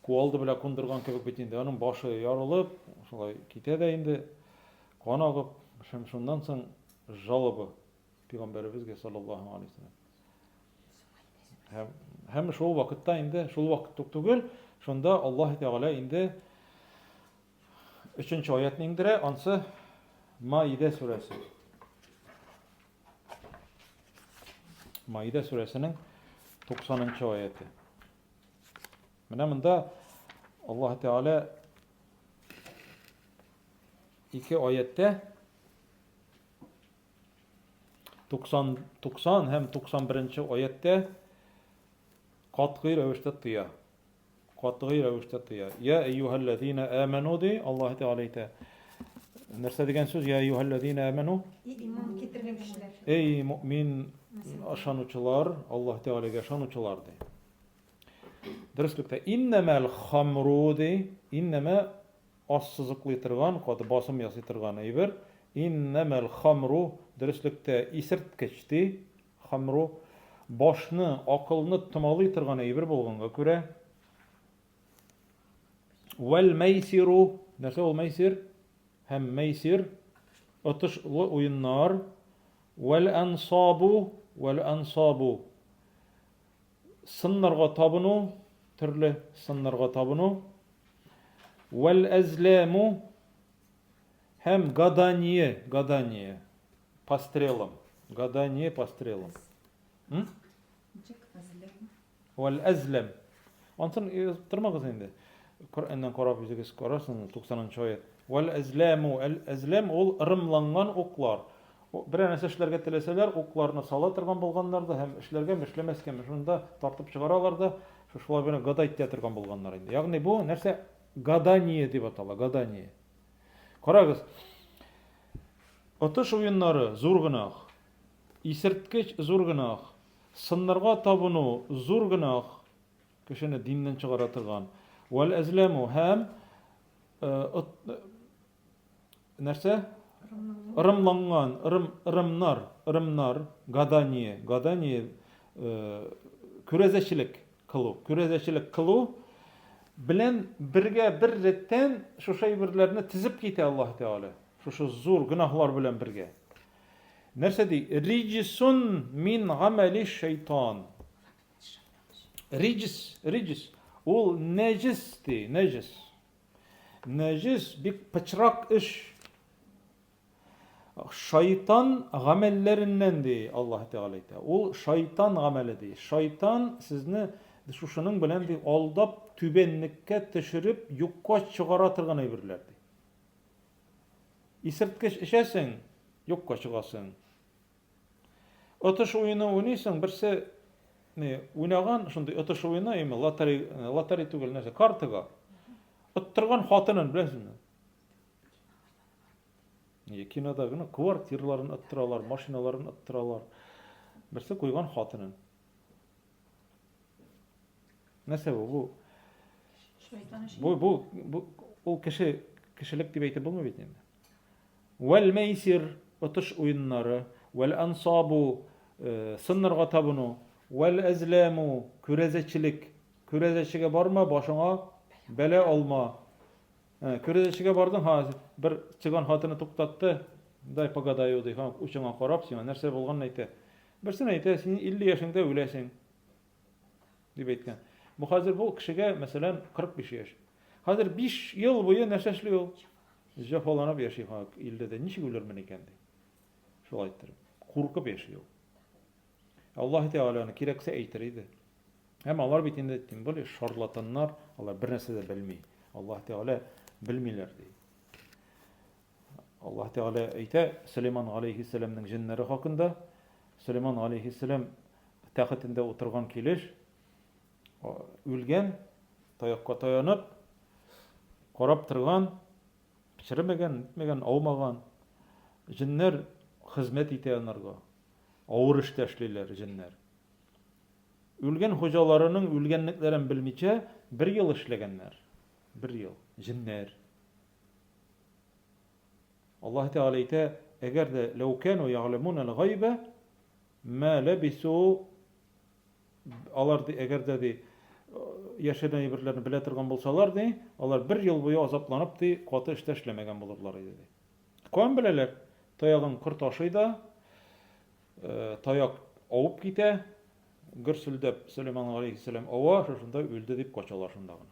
кувалда белән кундырган кебек бит инде. Аның башы ярылып, шулай китә дә инде кан агып, һәм шуннан соң жалоба пәйгамбәребезгә саллаллаһу алейһи вәсәлләм. Һәм, һәм шул вакытта инде, шул вакыт ук түгел, шунда Аллаһ Тәгалә инде өченче аятны иңдерә, ансы Маида сүрәсе. Маида сүрәсенең 90 аяты. Менә монда Аллаһ Тәгалә ике аяттә 90, 90 һәм 91 аятьтә катгый рәвештә тыя. Катгый рәвештә тыя. Я әйюһәлләзина аману ди, Аллаһ Тәгалә әйтә. Нәрсә дигән сүз? Я әйюһәлләзина аману? Иман китергән кешеләр. Эй, мөмин Ышанучылар, Аллаһ Тәгаләгә ышанучылар ди. Дөреслектә иннәмәл хамру ди, иннәмә ассызыклый торган, каты басым ясый торган әйбер. Иннәмәл хамру дөреслектә исерткеч ди, хамру башны, акылны томалый торган әйбер булганга күрә. Вәл мәйсиру, нәрсә ул мәйсир? Һәм мәйсир отышлы уеннар. Вәл ансабу, вәл ансабу сыннарга табыну, төрле сыннарга табыну. Вәл әзләму һәм гадание, гадание по стрелам, гадание по стрелам. М? Ничек әзләм? Вәл әзләм. Ансын язып тормагыз инде. Коръәннән карап үзегез карарсыз, 90 нчы аят. Вәл әзләму, әл әзләм ул ырымланган уклар. Берәр нәрсә эшләргә теләсәләр, укларны сала торган булганнар да һәм эшләргәме, эшләмәскәме, шунда тартып чыгаралар да, шушылай гына гадать итә торган булганнар инде. Ягъни бу нәрсә гадание дип атала, гадание. Карагыз. Отыш уеннары зур гөнаһ. Исерткеч зур гөнаһ. Сыннарга табыну зур гөнаһ, кешене диннән чыгара торган. Вәл әзләму һәм нәрсә? Ырымланган, ырым, ырымнар, ырымнар, гадание, гадание, күрәзәчелек кылу, күрәзәчелек кылу белән бергә бер рәттән шушы әйберләрне тезеп китә Аллаһ Тәгалә. Шушы зур гөнаһлар белән бергә. Нәрсә ди? Риҗсун мин гамәли шайтан. Риҗс, риҗс. Ул нәҗес ди, нәҗес. Нәҗес бик пычрак эш. Шайтан гамәлләреннән ди Аллаһ Тәгалә әйтә. Ул шайтан гамәле ди. Шайтан сезне шушының белән ди алдап түбәнлеккә төшереп юкка чыгара торган әйберләр ди. Исерткеч эчәсең, юкка чыгасың. Отыш уены уйныйсың, берсе не уйнаган шундый отыш уены, именно лотерей, лотерей түгел, нәрсә, картага. Оттырган хатынын, беләсезме? Не, кинода гына квартираларын оттыралар, машиналарын оттыралар. Берсе куйган хатынын. Нәрсә бу? Бу Бу бу бу ул кеше кешелек дип әйтеп булмый бит инде. Вәл мәйсир отыш уеннары, вәл ансабу э, сыннарга табыну, вәл әзләму күрәзәчелек. Күрәзәчегә барма, башыңа бәла алма. Э, күрәзәчегә бардың, ха, бер цыган хатыны туктатты. Дай погадаю, ди, ха, учыңа карап, сиңа нәрсә булганын әйтә. Берсен әйтә, син 50 яшеңдә үләсең. Дип әйткән. Бу хәзер бу кешегә, мәсәлән, 45 яшь. Хәзер 5 ел буе нәрсә эшли ул? Җәфаланып яши, ха, 50-дә ничек үлермен икән ди. Шулай иттереп, куркып яши ул. Аллаһ Тәгалә аны кирәксә әйтер иде. Һәм алар бит инде, тем более, шарлатаннар, алар бер нәрсә дә белми. Аллаһ Тәгалә белмиләр ди. Аллаһ Тәгалә әйтә Сөләйман галәйһиссәламнең җеннәре хакында. Сөләйман галәйһиссәлам тәхетендә утырган килеш үлгән, таякка таянып, карап торган, черемәгән, нитмәгән, аумаган. Җеннәр хезмәт итә анарга. Авыр эштә эшлиләр җеннәр. Үлгән хуҗаларының үлгәнлекләрен белмичә, бер ел эшләгәннәр. Бер ел. Җеннәр. Аллаһ Тәгалә әйтә, әгәр дә ләү кәну ягъләмунәл гайбә мә ләбису алар ди, әгәр дә ди яшерен әйберләрне белә торган булсалар ди, алар бер ел буе азапланып ди, каты эштә эшләмәгән булырлар иде ди. Каян беләләр? Таягын корт ашый да, э, таяк авып китә, гөрселдәп Сөләйман алейһиссәлам ава, шушында үлде дип качалар шунда гына.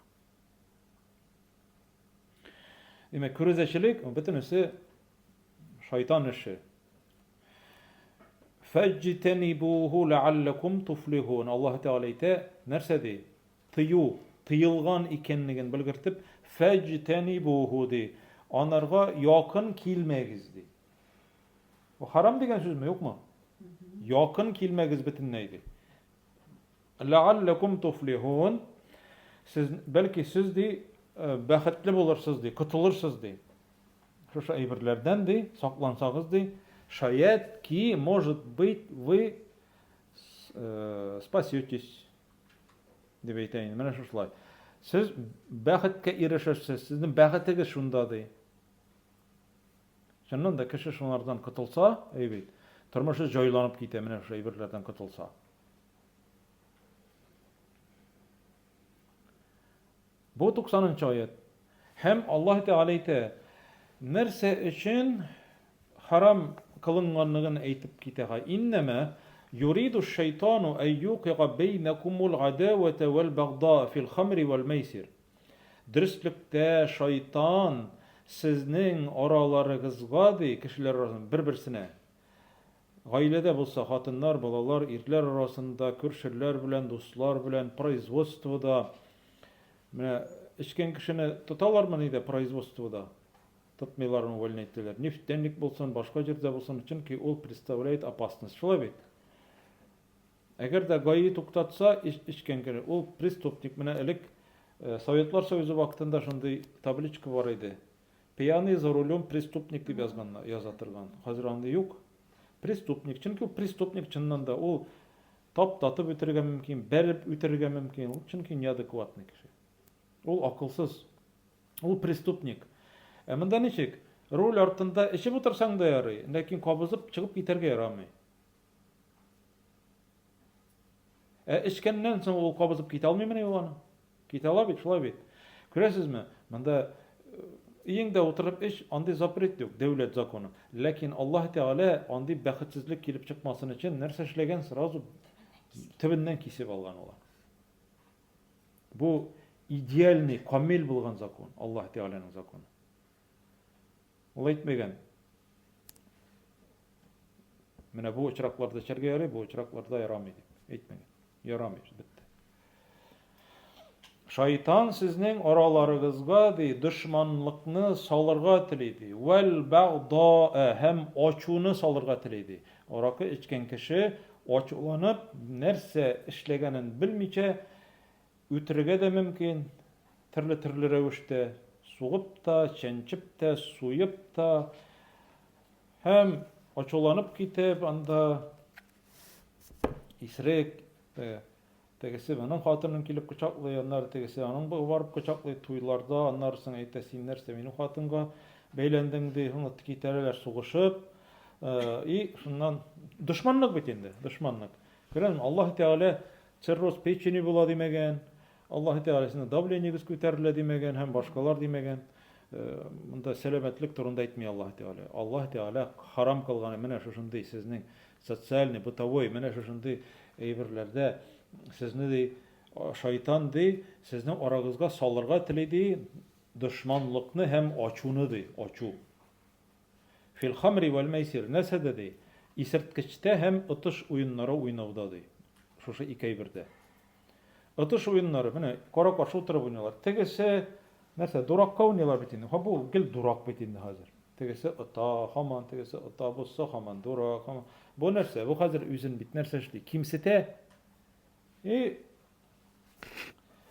Димәк, күрәзәчелек бөтенесе шайтан эше. Фәҗтәнибуху ләалләкум туфлихун. Аллаһ Тәгалә әйтә, нәрсә ди? Тыю, тыелган икәнлеген белгертеп, фәҗтәнибуху ди. Анарга якын килмәгез ди. Бу харам дигән сүзме, юкмы? Якын килмәгез бөтенләй ди. Ләгалләкум туфлихун. Сез, бәлки сез ди, э, бәхетле булырсыз ди, котылырсыз ди. Шушы әйберләрдән ди, саклансагыз ди, шаять ки, может быть, вы Э, спасетесь дип әйтә инде. Менә шушылай. Сез бәхеткә ирешерсез, сезнең бәхетегез шунда ди. Чыннан да кеше шунардан котылса, әй бит, тормышы җайланып китә менә шушы әйберләрдән котылса. Бу 90 нчы аять. Һәм Аллаһ Тәгалә әйтә, нәрсә өчен харам кылынганлыгын әйтеп китә. Иннәмә юриду шайтану әй юкига бәйнәкумул гадәвәтә вәл багда фил хамри вәл мәйсир. Дөреслектә шайтан сезнең араларыгызга, ди, кешеләр арасында бер-берсенә Гаиләдә булса, хатыннар, балалар, ирләр арасында, күршеләр белән, дуслар белән, производствода. Менә эчкән кешене тоталармы нидә производствода? Тотмыйлар, увольнять итәләр. Нефтяник булсын, башка җирдә булсын, чөнки ул представляет опасность. Шулай бит? Әгәр дә ГАИ туктатса, эчкән кеше, ул преступник. Менә элек э, Советлар Союзы вакытында шундый табличка бар иде. Пьяный за рулем преступник дип язган, яза торган. Хәзер андый юк. Преступник. Чөнки ул преступник чыннан да ул таптатып үтерергә мөмкин, бәреп үтерергә мөмкин. Ул чөнки неадекватный кеше. Ул акылсыз. Ул преступник. Ә монда ничек? Руль артында эчеп утырсаң да ярый, ләкин кабызып чыгып китәргә ярамый. Ә эчкәннән соң ул кабызып китә алмыймыни ул аны? Китә ала бит, шулай бит. Күрәсезме, монда э, өеңдә утырып эч, андый запрет юк, дәүләт законы. Ләкин Аллаһ Тәгалә андый бәхетсезлек килеп чыкмасын өчен нәрсә эшләгән, сразу төбеннән кисеп алган ул. Бу идеальный, камил булган закон, Аллаһ Тәгаләнең законы. Ул әйтмәгән. Менә бу очракларда эчәргә ярый, бу очракларда ярамый дип. Әйтмәгән. Ярамый, бетте. Шайтан сезнең араларыгызга ди дошманлыкны салырга тели ди. Вәл бәгъда һәм ачуны салырга тели ди. Аракы эчкән кеше ачуланып, нәрсә эшләгәнен белмичә, Үтерергә дә мөмкин, төрле-төрле рәвештә, сугып та, чәнчеп тә, суеп та. Һәм ачуланып китеп, анда исерек, тегесе моның хатынын килеп кочаклый, аннары тегесе аның барып кочаклый, туйларда, аннары соң әйтә, син нәрсә минем хатынга бәйләндең, ди, һуң китәрәләр сугышып. И шуннан дошманлык бит инде, дошманлык. Күрәсең, Аллаһ Тәгалә Цирроз печени була димәгән, Аллаһ Тәгалә сезнең давлениегез күтәрелә димәгән һәм башкалар димәгән. Э, монда сәламәтлек турында әйтми Аллаһ Тәгалә. Аллаһ Тәгалә харам кылган менә шушындый сезнең социальный, бытовой менә шушындый әйберләрдә сезне ди шайтан ди, сезнең арагызга салырга тели ди дошманлыкны һәм ачуны ди, ачу. Фил хамри вәл мәйсир, нәрсәдә ди? Исерткечтә һәм отыш уеннары уйнауда ди. Шушы ике әйбердә. Отыш уеннары, менә кара-каршы утырып уйныйлар. Тегесе нәрсә, дуракка уйныйлар бит инде. Ха бу гел дурак бит инде хәзер. Тегесе ота, һаман тегесе ота, бусы һаман дурак, һаман. Бу нәрсә? Бу хәзер үзен бит нәрсә эшли? Кимсетә. И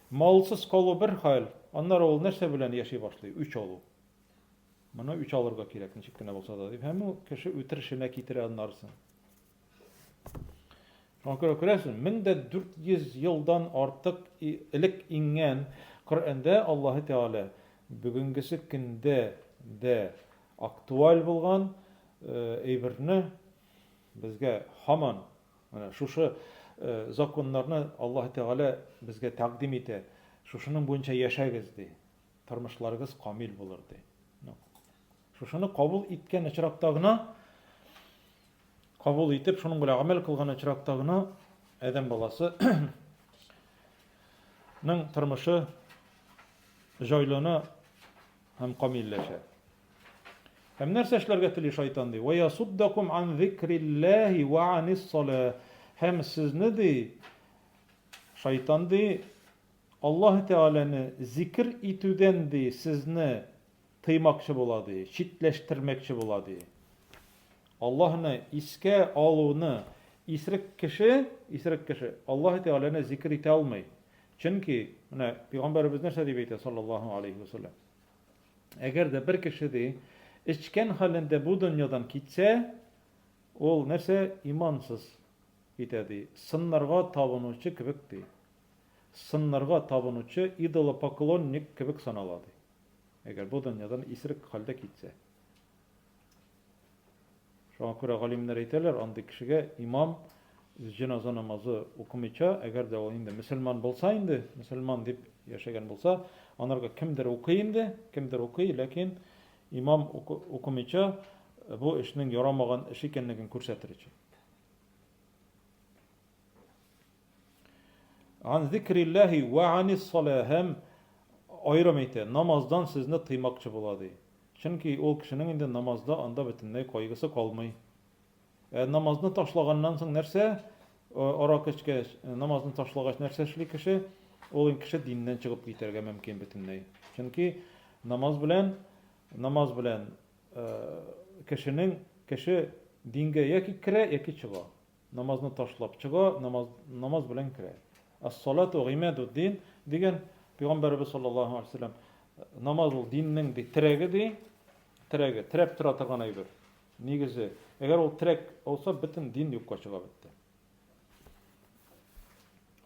малсыз калу бер хәл, аннары ул нәрсә белән яши башлый? Үч алу. Моны үч алырга кирәк, ничек кенә булса да, дип. Һәм ул кеше үтерешенә китерә аннарысын. Шуңа күрә күрәсең, 1400 елдан артык элек иңгән Коръәндә Аллаһы Тәгалә бүгенгесе көндә дә актуаль булган э, әйберне безгә һаман менә шушы э, законнарны Аллаһы Тәгалә безгә тәкъдим итә. Шушының буенча яшәгез ди. Тормышларыгыз камил булыр, ди. Ну, шушыны кабул иткән очракта гына, кабул итеп, шуның белән гамәл кылган очракта гына адәм баласы ның тормышы җайлана һәм камилләшә. Һәм нәрсә эшләргә тели шайтан ди? Ва ясуддакум ан зикриллаһи ва анис сала. Һәм сезне ди шайтан ди Аллаһы Тәгаләне зикер итүдән, ди, сезне тыймакчы була, ди, читләштермәкче була, ди. Аллаһны искә алуны исерек кеше, исерек кеше Аллаһы Тәгаләне зикер итә алмый. Чөнки, менә пәйгамбәребез нәрсә дип әйтә, саллаллаһу алейһи ва сәлләм. Әгәр дә бер кеше, ди, эчкән хәлендә бу дөньядан китсә, ул нәрсә? Имансыз. китә ди. Сыннарга табынучы кебек ди. Сыннарга табынучы идолопоклонник кебек санала ди. Әгәр бу дөньядан исерек хәлдә китсә. Шуңа күрә галимнәр әйтәләр, андый кешегә имам җеназа намазы укымыйча, әгәр дә ул инде мөселман булса инде, мөселман дип яшәгән булса, анарга кемдер укый инде, кемдер укый, ләкин имам укымыйча бу эшнең ярамаган эш икәнлеген күрсәтер өчен. Ан зикрилләһи вә анис салә һәм аерым әйтә, намаздан сезне тыймакчы була ди. Чөнки ул кешенең инде намазда анда бөтенләй кайгысы калмый. Ә намазны ташлаганнан соң нәрсә? Аракы эчкәч, намазны ташлагач нәрсә эшли кеше? Ул инде кеше диннән чыгып китәргә мөмкин бөтенләй. Чөнки намаз белән намаз белән кешенең кеше дингә яки керә, яки чыга. Намазны ташлап чыга, намаз, намаз белән керә. Ас-салату гыймадуддин дигән пәйгамбәребез саллаллаһу алейһи вәсәлләм. Намаз ул диннең ди терәге ди, терәге, терәп тора торган әйбер. Нигезе. Әгәр ул терәк булса, бөтен дин юкка чыга бетте.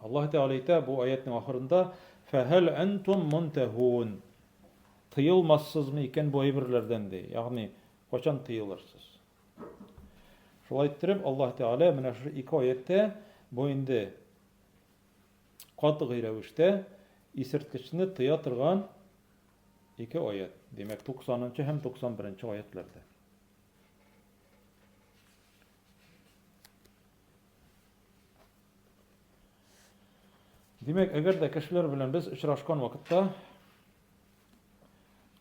Аллаһ Тәгалә әйтә бу аятның ахырында: "Фәһәл әнтум мунтахун?" Тыелмассызмы икән бу әйберләрдән ди. Ягъни, кайчан тыелырсыз? Шулай иттереп, Аллаһ Тәгалә менә шушы ике аятьтә бу инде катгый рәвештә исерткечне тыя торган ике аят. Димәк, 90 һәм 91 аятларда. Димәк, әгәр дә кешеләр белән без очрашкан вакытта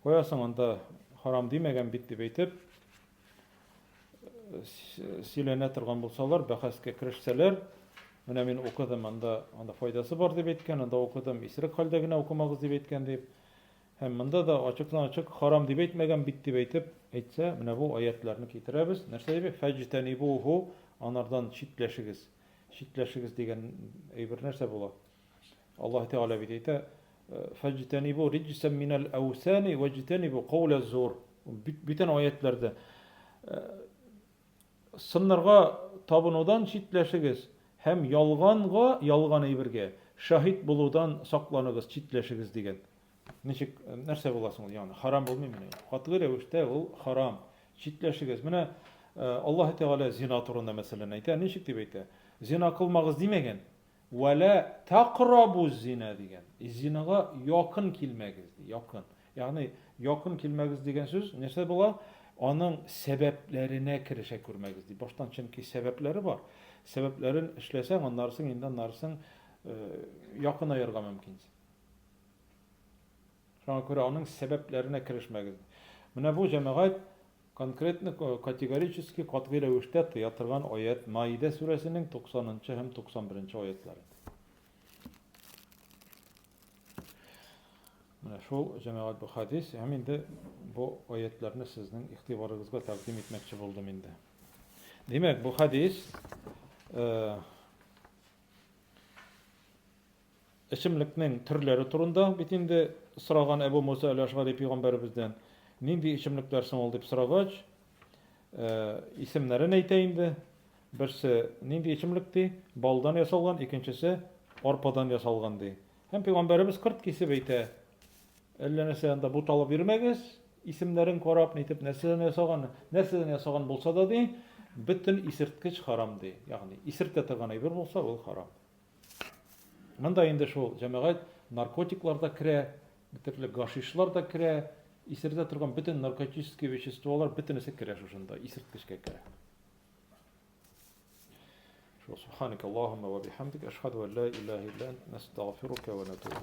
Каясың анда харам димәгән бит дип әйтеп, сөйләнә торган булсалар, бәхәскә керешсәләр, менә мин укыдым, анда анда файдасы бар дип әйткән, анда укыдым, исерек хәлдә генә укымагыз дип әйткән дип. Һәм монда да ачыктан-ачык харам дип әйтмәгән бит дип әйтеп әйтсә, менә бу аятларны китерәбез. Нәрсә дип? Фәҗтәнибуху, анардан читләшегез. Читләшегез дигән әйбер нәрсә була? Аллаһ Тәгалә бит әйтә, Фәҗтәнибу риҗсән минәл әүсәни вәҗтәнибу кауля зур. Бүтән аятларда сыннарга табынудан читләшегез һәм ялганга, ялган әйбергә шаһит булудан сакланыгыз, читләшегез дигән. Ничек, нәрсә була соң ул? Ягъни харам булмыймыни? Катгый рәвештә ул харам. Читләшегез. Менә Аллаһ Тәгалә зина турында мәсәлән әйтә. Ничек дип әйтә? Зина кылмагыз димәгән. Вә лә тәкърабуз-зина дигән. Зинага якын килмәгез, ди, якын. Ягъни, якын килмәгез дигән сүз нәрсә була? Аның сәбәпләренә керешә күрмәгез, ди. Баштан чөнки сәбәпләре бар. Сәбәпләрен эшләсәң, аннарысын инде аннарысын якынаерга мөмкинсең. Шуңа күрә аның сәбәпләренә керешмәгез. Менә бу җәмәгать Конкретно, категорически, катгый рәвештә тыя торган аять, Маидә сүрәсенең 90 нчы һәм 91 нче аятлары. Менә шул, җәмәгать, бу хәдис һәм инде бу аятларны сезнең игътибарыгызга тәкъдим итмәкче булдым инде. Димәк, бу хәдис э, Эчемлекнең төрләре турында бит инде сораган Әбу Муса әл-Әшгари пәйгамбәребездән. Нинди эчемлекләр соң ул дип сорагач, исемнәрен әйтә инде. Берсе нинди эчемлек ди? Балдан ясалган, икенчесе арпадан ясалган ди. Һәм пәйгамбәребез кырт кисеп әйтә, әллә нәрсә анда буталып йөрмәгез, исемнәрен карап, нитеп, нәрсәдән ясалган, нәрсәдән ясалган булса да ди, бөтен исерткеч харам ди. Ягъни исертә торган әйбер булса, ул харам. Монда инде шул җәмәгать наркотиклар да керә, төрле гашишлар да керә, исертә торган бөтен наркотический веществолар бөтенесе керә шушында, исерткечкә керә. Шул субханак Аллаһумма ва бихамдик ашһаду ан ла илаһа илля ант настагъфирука ва натубу.